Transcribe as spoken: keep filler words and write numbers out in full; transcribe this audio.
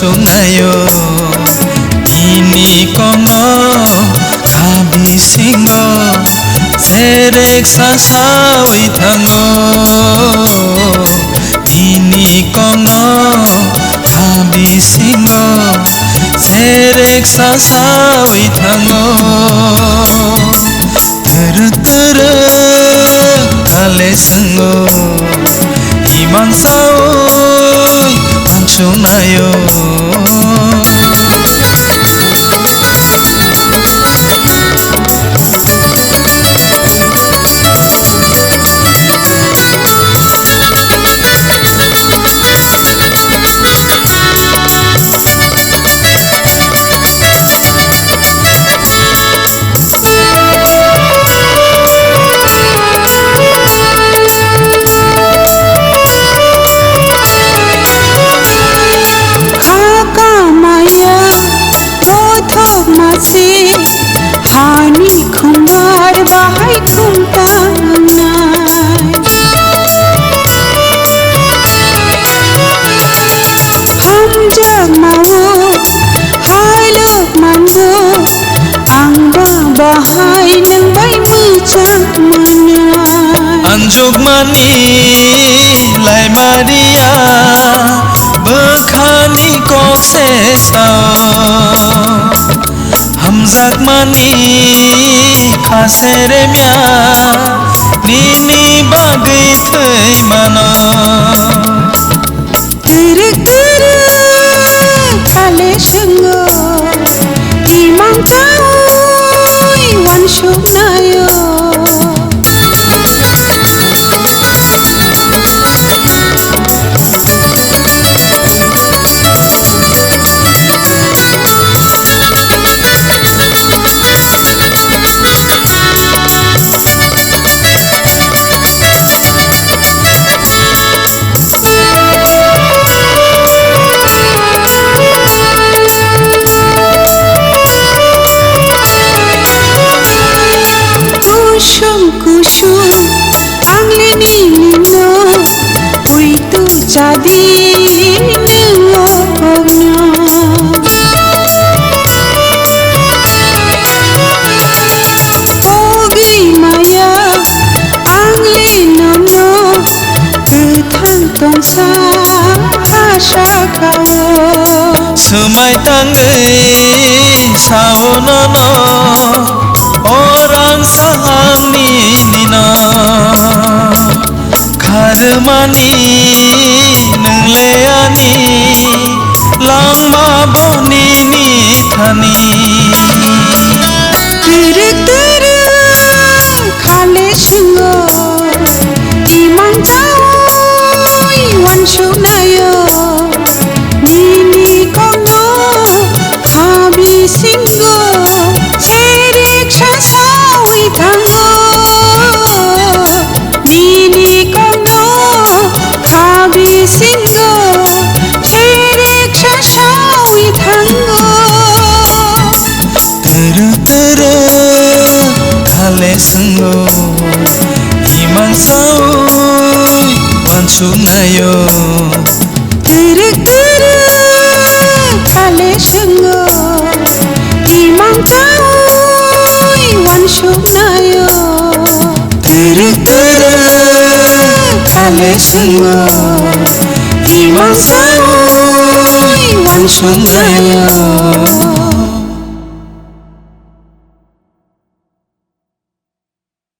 Tongnayo nini kokno kha bisingo sereksa sawi thango. Nini kokno kha bisingo sereksa sawi thango. Twrwk twrwk kale swngo, imang sawi uansuknayo. Kha kamaya kothok mase, hani khumbar bahai khum tangnai. Hamjakmao hailok mango, ang ba bahai nwng bai mwchang manai. Anjukmani laimariya bwkhani kok se sao. Hamjakmani kha seremya nini bagwi thwi mano. Twrwk twrwk kale swngo, imang sawi uansuknayo. Kusum kusum ang lini nino, ui tu chadi nino kogno. Pogwi maya ang lino no, kwthang tongsa ha sakao. Swmai tangwi sao nono, o rang sahang nini no. Kharmani nwng le ani, langma bo nini thani. Twrwk twrwk kale swngo, imang sawi uansuknayo. Nini kokno kha bisingo sereksa sawi thango. Nini kokno kha bisingo sereksa sawi thango. Twrwk twrwk kale swngo, imang sawi uansuknayo. Twrwk twrwk kale swngo, imang sawi uansuknayo. Twrwk twrwk kale swngo, imang sawi uansuknayo.